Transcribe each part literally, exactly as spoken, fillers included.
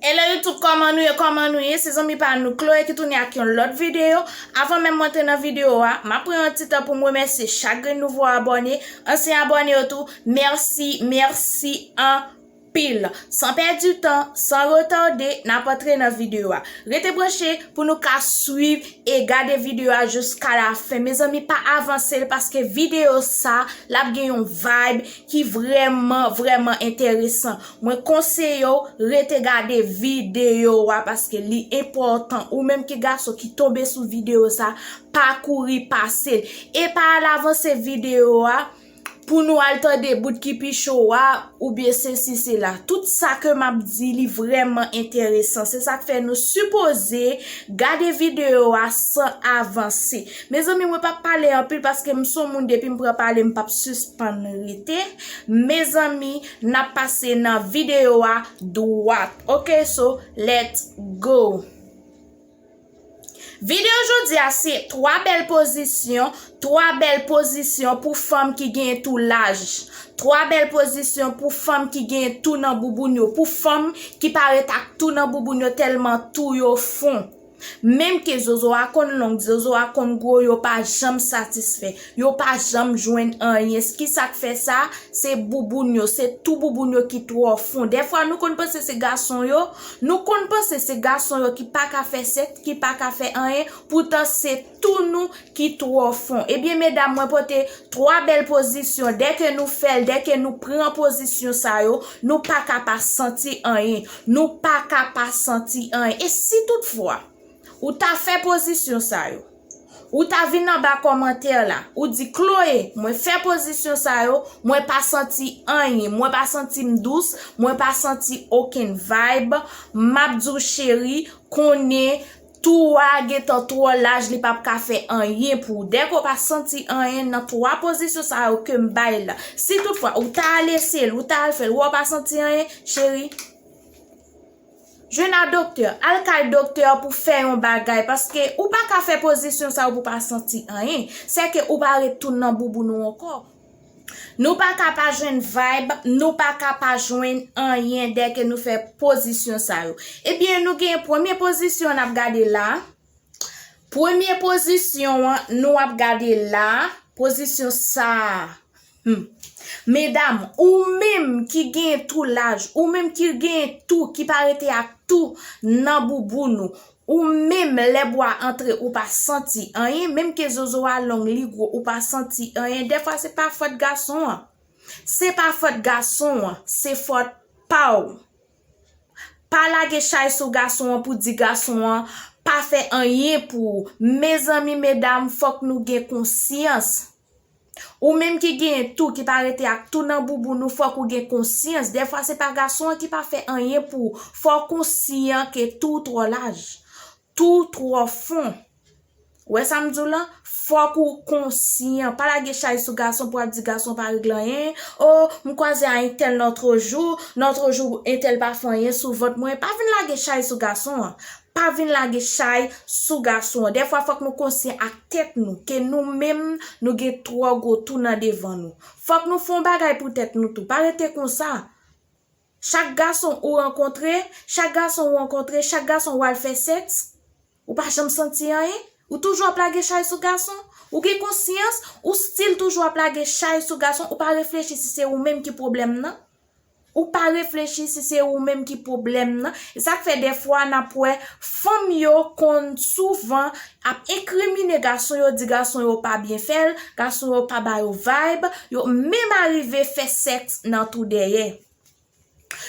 Hello YouTube, kòman nou ye, kòman nou ye? Se zanmi pa nou Chloé ki tounen ak yon lòt videyo. Avan menm mwen antre nan videyo a, m ap pran yon ti tan pou m remèsye chak grenn nouvo abòne, ansyen abòne yo tou. Mèsi, mèsi anpil. San pèdi tan, san retade, n ap antre nan videyo a. Rete branche pou nou ka swiv e gade videyo a jiska lafen. Mezanmi, pa avanse l paske videyo sa, l ap gen yon vibe ki vrèman, vrèman enteresan. Mwen konseye w rete gade videyo a paske li enpòtan. Ou menm ki gason ki tonbe sou videyo sa, pa kouri pase l. E pa al avanse videyo a pou nou al tande bout ki pi cho a oubyen sesi sela. Tout sa ke m ap di, li vrèman enteresan. Se sa k fè nou sipoze gade videyo a san avanse. Mezanmi, mwen p ap pale anpil paske m se yon moun, depi m pran pale, m p ap sispann rete. Mezanmi, n ap pase nan videyo a dwat. Ok, so, let's go. Videyo jodi a se twa bèl pozisyon, twa bèl pozisyon pou fanm ki gen tou laj. Twa bèl pozisyon pou fanm ki gen tou nan bouboun yo, pou fanm ki parèt ak tou nan bouboun yo tèlman tou yo fon. Menm ke zozo a konn long, zozo a konn gwo, yo pa janm satisfè. Yo pa janm jwenn anyen. Kisa k fè sa? Se bouboun yo, se tou bouboun yo ki twò fon. Dèfwa nou konn panse se gason yo, nou konn panse se gason yo ki pa ka fè sèks, ki pa ka fè anyen, poutan se tou nou ki twò fon. Ebyen medam, mwen pote twa bèl pozisyon. Dèke nou fè l, dèke nou pran pozisyon sa yo, nou pa ka pa santi anyen. Nou pa ka pa santi anyen. E si toutfwa ou ta fè pozisyon sa yo, ou ta vin anba kòmantè la, ou di, Chloé, mwen fè pozisyon sa yo, mwen pa santi anyen, mwen pa santi m dous, mwen pa santi okenn vibe, m ap di w, cheri, konnen tou a gentan twò laj, li p ap ka fè anyen pou ou. Dèke w pa santi anyen nan twa pozisyon sa yo ke m bay la, si toutfwa ou ta al eseye l, ou ta al fè l, ou pa santi anyen, cheri, jwenn a doktè, al kay doktè pou fè yon bagay, paske ou pa ka fè pozisyon sa yo pou pa santi anyen. Sèke ou pa ret tou nan bouboun ou ankò. Nou pa ka pa jwenn vibe, nou pa ka pa jwenn anyen dèke nou fè pozisyon sa yo. Ebyen, nou gen premye pozisyon n ap gade la. Premye pozisyon an, nou ap gade la, pozisyon sa a. Hmm. Medam, ou menm ki gen tou laj, ou menm ki gen tou, ki pa rete ak tou nan bouboun ou, ou menm lè bwa antre ou pa santi anyen, menm ke zozo a long, li gwo, ou pa santi anyen, dèfwa se pa fòt gason an. Se pa fòt gason an, se fòt pa w. Pa lage chay sou gason an pou di gason an pa fè anyen pou ou. Mezanmi, medam, fòk nou gen konsyans. Ou menm ki gen tou, ki pa rete ak tou nan bouboun ou, fòk ou gen konsyans. Dèfwa se pa gason an ki pa fè anyen pou ou. Fòk ou konsyan ke tou twò laj, tou twò fon. Ou wè sa m di w lan? Fòk ou konsyan. Pa lage chay sou gason pou ap di gason pa regle anyen. O, m kwaze a entèl lòt jou, lòt jou entèl pa fè anyen sou vant mwen. Pa vin lage chay sou gason an. Pa vin lage chay sou gason an. Dèfwa fòk nou konsyan ak tèt nou, ke nou menm, nou gen twò gwo tou nan devan nou. Fòk nou fè yon bagay pou tèt nou tou. Pa rete konsa. Chak gason ou rankontre, chak gason ou rankontre, chak gason ou al fè sèks, ou pa janm santi anyen. Ou toujou ap lage chay sou gason. Ou gen konsyans, ou still toujou ap lage chay sou gason. Ou pa reflechi si se ou menm ki pwoblèm nan. Ou pa reflechi si se ou menm ki pwoblèm nan. E sa k fè dèfwa n ap wè fanm yo konn souvan ap enkrimine gason yo, di gason yo pa byen fè l, gason yo pa ba yo vibe, yo menm arive fè sèks nan tou dèyè.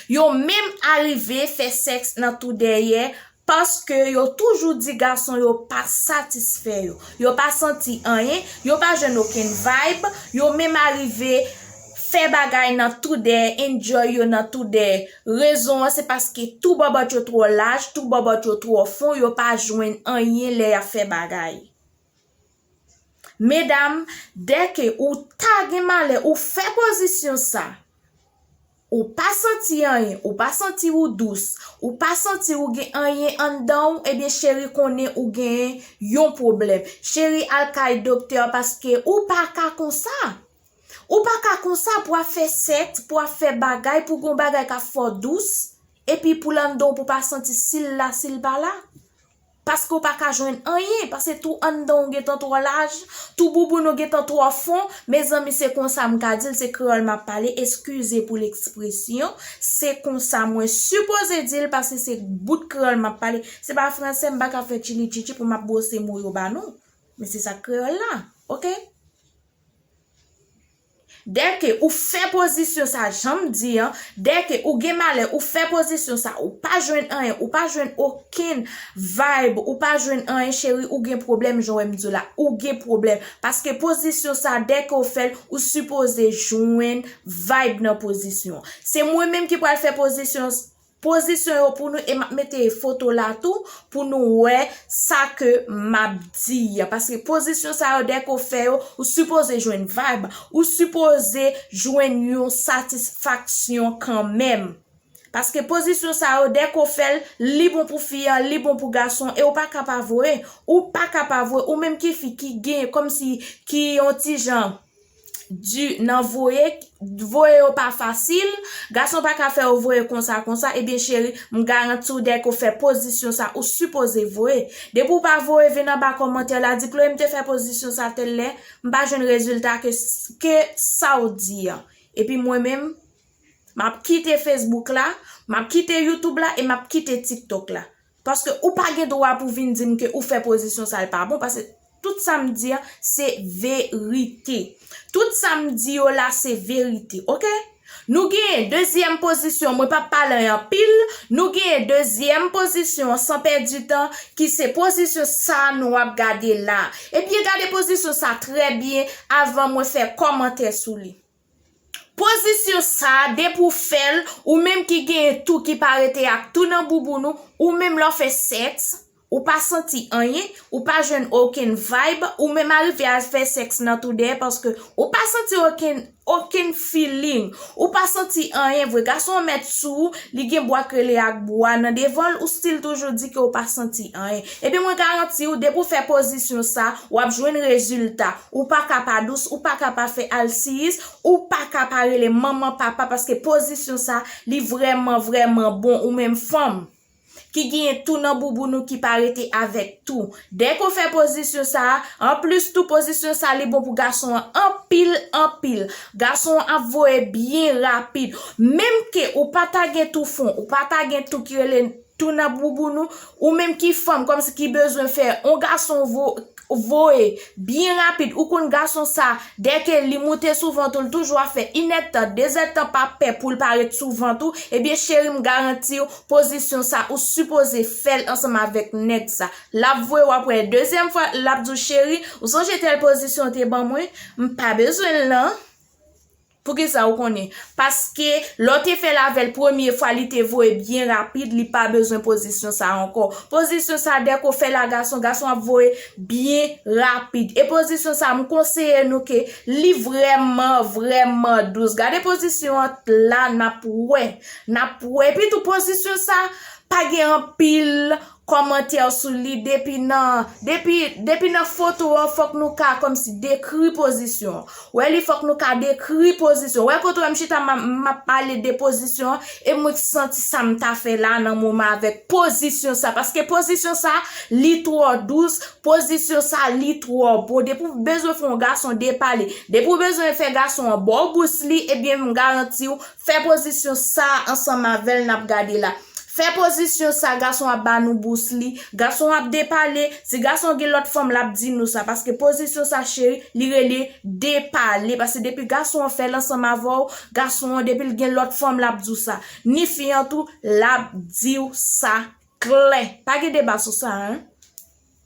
Yo menm arive fè sèks nan tou dèyè, paske yo toujou di gason yo pa satisfè yo. Yo pa santi anyen, yo pa jwenn okenn vibe, yo menm arive fè bagay nan tou dèyè, enjoy yo nan tou dèyè. Rezon an, se paske tou bòbòt yo twò laj, tou bòbòt yo twò fon, yo pa jwenn anyen lè y ap fè bagay. Medam, dèke ou ta gen malè, ou fè pozisyon sa, ou pa santi anyen, ou pa santi ou dous, ou pa santi ou gen anyen anndan w, ebyen cheri, konnen ou genyen yon pwoblèm. Cheri, al kay doktè paske ou pa ka konsa. Ou pa ka konsa pou ap fè sèks, pou ap fè bagay, pou gon bagay k ap fè w dous, epi pou l anndan w pou w pa santi si l la, si l pa la. Paske w pa ka jwenn anyen, paske tou anndan w gentan twò laj, tou bouboun ou gentan twò fon. Mezanmi, se konsa m ka di l, se kreyòl m ap pale, eskize pou lekspresyon, se konsa mwen sipoze di l, paske se bout kreyòl m ap pale. Se pa franse, m pa ka fè tchili tchitchi pou m ap bwose mo yo ba nou. Men se sa k kreyòl la, oke? Dèke ou fè pozisyon sa, jan m di an, dèke ou gen malè, ou fè pozisyon sa, ou pa jwenn anyen, ou pa jwenn okenn vibe, ou pa jwenn anyen, cheri, ou gen pwoblèm, jan w wè m di w la, ou gen pwoblèm. Paske pozisyon sa, dèke w fè l, ou sipoze jwenn vibe nan pozisyon. Se mwen menm ki pral fè pozisyon pozisyon yo pou nou e m ap mete foto la tou pou nou wè sa ke m ap di a. Paske pozisyon sa yo, dèke w fè yo, ou sipoze jwenn vibe, ou sipoze jwenn yon satisfaksyon kanmenm. Paske pozisyon sa yo, dèke w fè l, li bon pou fi an, li bon pou gason, e ou pa ka pa voye, ou pa ka pa voye, ou menm ki fi ki gen, kòmsi, ki yon ti jan di nan voye, voye yo pa fasil, gason pa ka fè yo voye konsa, konsa, ebyen cheri, m garanti w dèke w fè pozisyon sa, ou sipoze voye. Depi w pa voye, vin anba kòmantè la, di, Chloé, m te fè pozisyon sa tèl lè, m pa jwenn rezilta ke, ke sa w di an. Epi mwen menm, m ap kite Facebook la, m ap kite YouTube la, e m ap kite TikTok la. Paske ou pa gen dwa pou vin di m ke ou fè pozisyon sa l pa bon, paske tout sa m di an, se verite. Tout sa m di yo la, se verite, oke? Nou genyen dezyèm pozisyon, mwen p ap pale anpil, nou genyen dezyèm pozisyon, san pèdi tan, ki se pozisyon sa nou ap gade la. Ebyen, gade pozisyon sa trè byen avan mwen fè kòmantè sou li. Pozisyon sa, depi w fè l, ou menm ki genyen tou ki pa rete ak tou nan bouboun ou, ou menm lè w fè sèks, ou pa santi anyen, ou pa jwenn okenn vibe, ou menm arive a fè sèks nan tou dèyè paske ou pa santi okenn, okenn feeling, ou pa santi anyen vre. Gason an mèt sou ou, li gen bwa k rele ak bwa nan devan l, ou still toujou di ke ou pa santi anyen. Ebyen, mwen garanti w, depi w fè pozisyon sa, w ap jwenn rezilta. Ou pa ka pa dous, ou pa ka pa fè alsiyis, ou pa ka pa rele manman, papa, paske pozisyon sa, li vrèman, vrèman bon, ou menm fanm ki genyen tou nan bouboun ou ki pa rete avèk tou. Dèke w fè pozisyon sa a, anplis tou pozisyon sa, li bon pou gason an anpil, anpil. Gason an ap voye byen rapid. Menm ke ou pa ta gen tou fon, ou pa ta gen tou ki rele tou nan bouboun ou, ou menm ki fanm, kòmsi ki bezwen fè on gason vo-, voye byen rapid, ou konn gason sa, dèke li moute sou vant ou, l toujou ap fè inèdtan, dezèdtan pa pè pou l pa ret sou vant ou, ebyen cheri, m garanti w, pozisyon sa, ou sipoze fè l ansanm avèk nèg sa. L ap voye, w ap wè, dezyèm fwa, l ap di w, cheri, ou sonje tèl pozisyon w te ban mwen, m pa bezwen l nan. Poukisa ou konnen? Paske lè w te fè l avè l premye fwa, li te voye byen rapid, li pa bezwen pozisyon sa ankò. Pozisyon sa, dèke w fè l a gason, gason ap voye byen rapid. E pozisyon sa, m konseye nou ke li vrèman, vrèman dous. Gade pozisyon an la, n ap wè. N ap wè. Epi tou pozisyon sa, pa gen anpil kòmantè sou li depi nan, depi, depi nan foto an, fòk nou ka kòmsi dekri pozisyon an. Wè li, fòk nou ka dekri pozisyon. Wè kote w wè m chita, m ap, m ap pale de pozisyon an, e mwen santi sa m ta fè la nan moman avèk pozisyon sa. Paske pozisyon sa, li twò dous, pozisyon sa, li twò bon. Depi w bezwen fè yon gason depale, depi w bezwen fè gason an ba w bous li, ebyen m garanti w, fè pozisyon sa ansanm avè l n ap gade la. Fè pozisyon sa, gason ap ba nou bous li, gason ap depale. Si gason gen lòt fanm, l ap di nou sa. Paske pozisyon sa, cheri, li rele depale. Paske depi gason an fè l ansanm avè w, gason an, depi l gen lòt fanm, l ap di w sa. Ni fi an tou, l ap di w sa klè. Pa gen deba sou sa, en.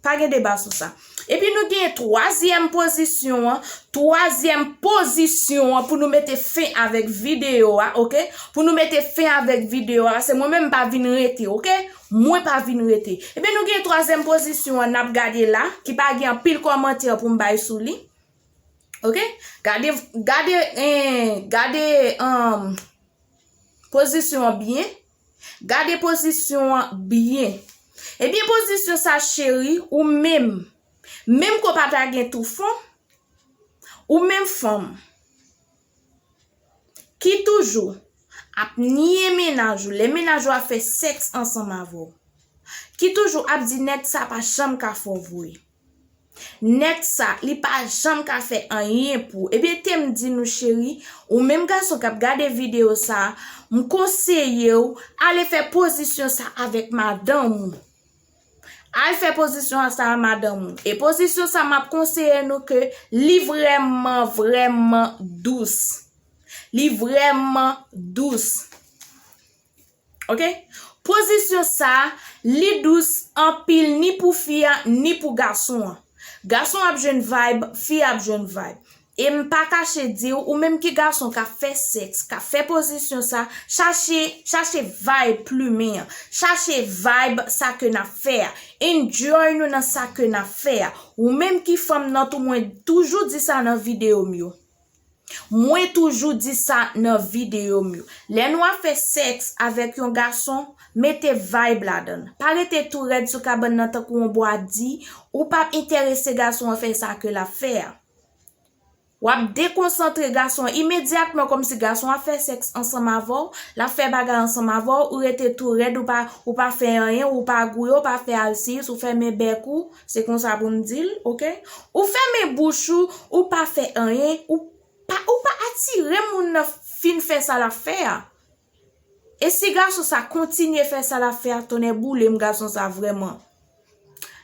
Pa gen deba sou sa. Epi nou gen twazyèm pozisyon an. Twazyèm pozisyon an pou nou mete fen avèk videyo a, oke? Pou nou mete fen avèk videyo a, paske mwen menm m pa vin rete, oke? Mwen pa vin rete. Epi nou gen twazyèm pozisyon an n ap gade la, ki pa gen anpil kòmantè pou m bay sou li. Oke? Gade, gade, en, gade, um, pozisyon an byen. Gade pozisyon an byen. Ebyen, pozisyon sa, cheri, ou menm, menm ke w pa ta gen tou fon, ou menm fanm ki toujou ap nye mennaj ou, lè mennaj ou ap fè sèks ansanm avè w, ki toujou ap di nèg sa pa janm ka fè w vre. Nèg sa, li pa janm ka fè anyen pou ou. Ebyen, te m di nou, cheri, ou menm gason k ap gade videyo sa, m konseye w, ale fè pozisyon sa avèk madanm ou. Al fè pozisyon sa a madanm ou. E pozisyon sa, m ap konseye nou ke li vrèman, vrèman dous. Li vrèman dous. Ok? Pozisyon sa, li dous anpil ni pou fi a, ni pou gason an. Gason ap jwenn vibe, fi ap jwenn vibe. E m pa kache di w, ou menm ki gason k ap fè sèks, k ap fè pozisyon sa, chache, chache vibe plimen an. Chache vibe sa ke n ap fè a. Enjoy nou nan sa ke n ap fè a. Ou menm ki fanm nan tou, mwen toujou di sa nan videyo m yo. Mwen toujou di sa nan videyo m yo. Lè nou ap fè sèks avèk yon gason, mete vibe ladan l. Pa rete tou rèd sou kabann nan tankou yon bwa di, ou p ap enterese gason an fè sa ke l ap fè a. W ap dekonsantre gason an imedyatman, kòmsi gason an ap fè sèks ansanm avè w, l ap fè bagay ansanm avè w, ou rete tou rèd, ou pa, ou pa fè anyen, ou pa gouye, ou pa fè alsiyis, ou fèmen bèk ou, se konsa pou m di l, ok? Ou fèmen bouch ou, ou pa fè anyen, ou pa, ou pa atire moun nan fin fè sa l ap fè a. E si gason sa kontinye fè sa l ap fè a, tonnè boule m, gason sa vrèman.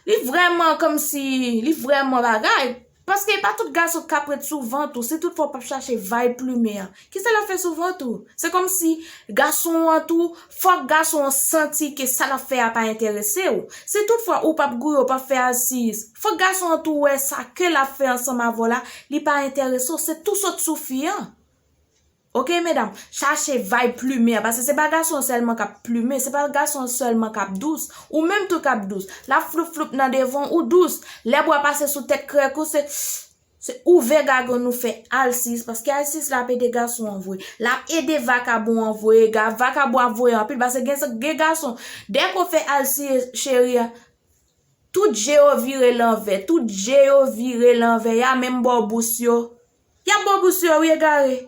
Li vrèman kòmsi, li vrèman bagay. Paske e pa tout gason k ap ret sou vant ou, si toutfwa w p ap chache vibe plimen an. Kisa l ap fè sou vant ou? Se kòmsi gason an tou, fòk gason an santi ke sa l ap fè a pa enterese w. Si toutfwa ou p ap gouye, ou p ap fè alsiyis, fòk gason an tou wè sa ke l ap fè ansanm avè w la, li pa enterese w, se tou sot sou fi an. Ok, medam, chache vibe plimen an, paske se pa gason an sèlman k ap plimen, se pa gason an sèlman k ap dous, ou menm tou k ap dous. L ap floup floup nan devan w, ou dous. Lè bwa pase sou tèt krèk ou, se, se ouvè gagann ou fè alsiyis, paske alsiyis la ap ede gason an vre. L ap ede vakabon an vre, ga-, vakabon ap voye anpil, paske gen, gen gason, dèke w fè alsiyis, cheri a, tout je yo vire lanvè, tout je yo vire lanvè, y a menm bò bous yo. Y ap bò bous yo, wi, egare.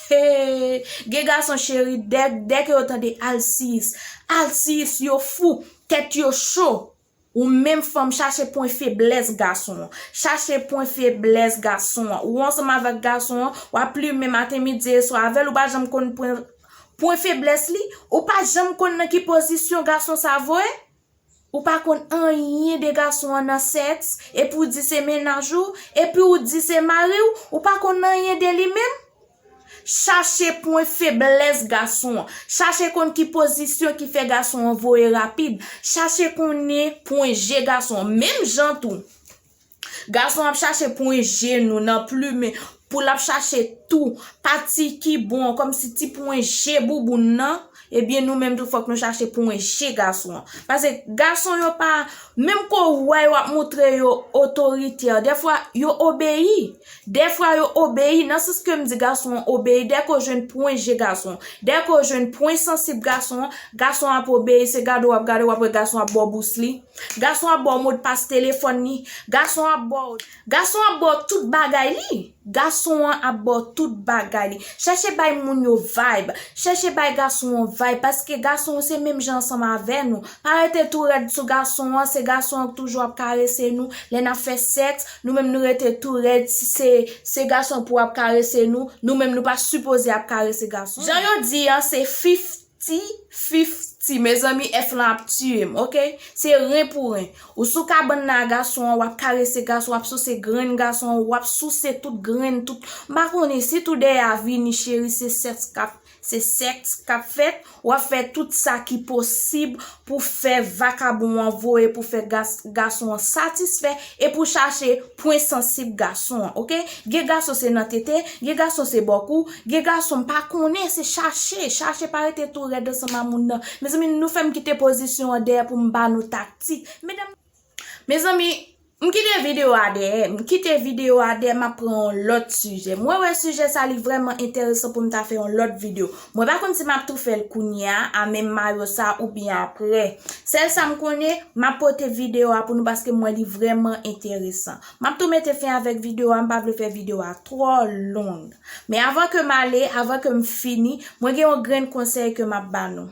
He, gen gason cheri, dè, dèke yo tande alsiyis, alsiyis yo fou, tèt yo cho. Ou menm fanm, chache pwen feblès gason an. Chache pwen feblès gason an. Ou ansanm avèk gason an, w ap plimen maten, midi e swa avè l, ou pa janm konn pwen, pwen feblès li, ou pa janm konn nan ki pozisyon gason sa voye. Ou pa konn anyen de gason an nan sèks, epi w di se mennaj ou, epi w di se mari w, ou pa konn anyen de li menm? Chache pwen feblès gason an. Chache konn ki pozisyon ki fè gason an voye rapid. Chache konnen pwen je gason an. Menm jan tou, gason ap chache pwen je nou nan plimen, pou l ap chache tou pati ki bon, kòmsi ti pwen je bouboun nan, ebyen nou menm tou fòk nou chache pwen je gason an. Paske gason yo pa, menm ke w wè yo ap montre yo otoritè, dèfwa yo obeyi. Dèfwa yo obeyi, nan sans ke m di gason an obeyi, dèke w jwenn pwen je gason an, dèke w jwenn pwen sansib gason an, gason an ap obeyi, se gade w ap gade, w ap wè gason ap ba w bous li. Gason ap ba w modpas telefòn li. Gason ap ba w, gason ap ba w tout bagay li. Gason an ap ba w tout bagay li. Chèche bay moun yo vibe. Chèche bay gason an vibe. Paske gason an se menm jan ansanm avè nou. Pa rete tou rèd sou gason an. Se gason an k toujou ap karese nou. Lè n ap fè sèks, nou menm nou rete tou rèd. Si se, se gason pou ap karese nou, nou menm nou pa sipoze ap karese gason an. Jan yo di an, se fif ti, fifti, mezanmi, F lan ap tiye m, ok? Se ren pou ren. Ou sou kabann nan a gason an, w ap karese gason, w ap souse grenn gason an, w ap souse tout grenn, tout. M pa konnen, si tou dèyè a vini, cheri, se sèks k ap, se sèks k ap fèt, w ap fè tout sa ki posib pou fè vakabon an voye, pou fè gas-, gason an satisfè, e pou chache pwen sansib gason an, ok? Gen gason se nan tete, gen gason se bò kou, gen gason m pa konnen, se chache, chache pa rete tou rèd ansanm a moun nan. Mezanmi, nou fè m kite pozisyon an dèyè pou m ba nou taktik. Medam, mezanmi, M kite videyo a dèyè, m kite videyo a dèyè, m ap pran yon lòt sijè. Mwen wè sijè sa li vrèman enteresan pou m ta fè yon lòt videyo. Mwen pa konn si m ap tou fè l kounye a, a menm mayo sa oubyen aprè. Sèl sa m konnen, m ap pote videyo a pou nou paske m wè li vrèman enteresan. M ap tou mete fen avèk videyo a, m pa vle fè videyo a twò long. Men avan ke m ale, avan ke m fini, mwen gen yon grenn konsèy ke m ap ba nou.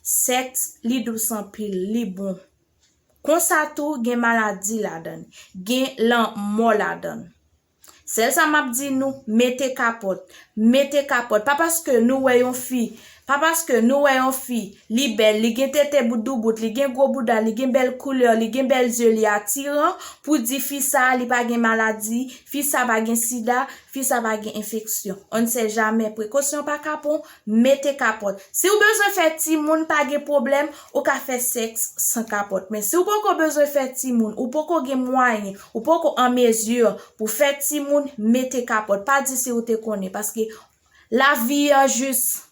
Sèks, li dous anpil, li bon. Konsa tou, gen maladi ladan l, gen lanmò ladan l. Sèl sa m ap di nou, mete kapòt. Mete kapòt. Pa paske nou wè yon fi, pa paske nou wè yon fi, li bèl, li gen tete bout doubout, li gen gwo bouda, li gen bèl koulè, li gen bèl zye, li atiran, pou di fi sa, li pa gen maladi, fi sa pa gen sida, fi sa pa gen enfeksyon. On ne sait jamais. Prekosyon pa kapon, mete kapòt. Si w bezwen fè timoun, pa gen pwoblèm, ou ka fè sèks san kapòt. Men si w poko bezwen fè timoun, ou poko gen mwayen, ou poko an mezi pou fè timoun, mete kapòt. Pa di si w te konnen, paske lavi an jis,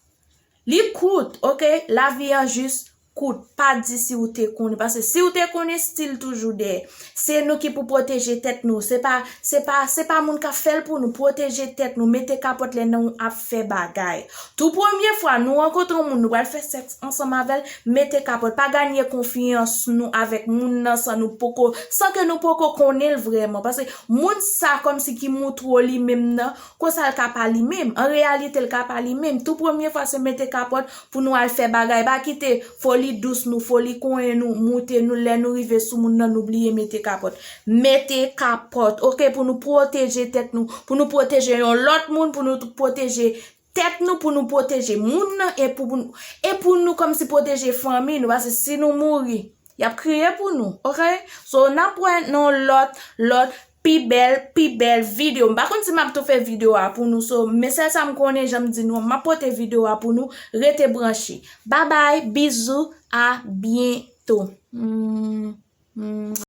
li kout, oke? Lavi an jis kout. Pa di si w te konnen, paske si w te konnen, stil toujou dèyè. Se nou ki pou pwoteje tèt nou. Se pa, se pa, se pa moun k ap fè l pou nou. Pwoteje tèt nou. Mete kapòt lè nou ap fè bagay. Tou premye fwa nou rankontre yon moun, nou pral fè sèks ansanm avè l, mete kapòt. Pa ganye konfyans nou avèk moun nan san nou poko, san ke nou poko konnen l vrèman. Paske moun sa kòmsi ki moutre w li menm nan, konsa l ka pa li menm. An reyalite, l ka pa li menm. Tou premye fwa se mete kapòt pou nou al fè bagay. Pa kite foli dous nou, foli konyen nou, moute nou, lè nou rive sou moun nan, nou bliye mete kapòt. Mete kapòt, oke, pou nou pwoteje tèt nou, pou nou pwoteje yon lòt moun, pou nou pwoteje tèt nou, pou nou pwoteje moun nan, e pou, pou nou, e pou nou kòmsi pwoteje fanmi nou, paske si nou mouri, y ap kriye pou nou, oke? So, n ap wè nan lòt, lòt, pi bèl, pi bèl videyo. M pa konn si m ap tou fè videyo a pou nou, so, men sèl sa m konnen, jan m di nou, m ap pote videyo a pou nou, rete branche. Babay, bizou, a byento. Hmm, hmm.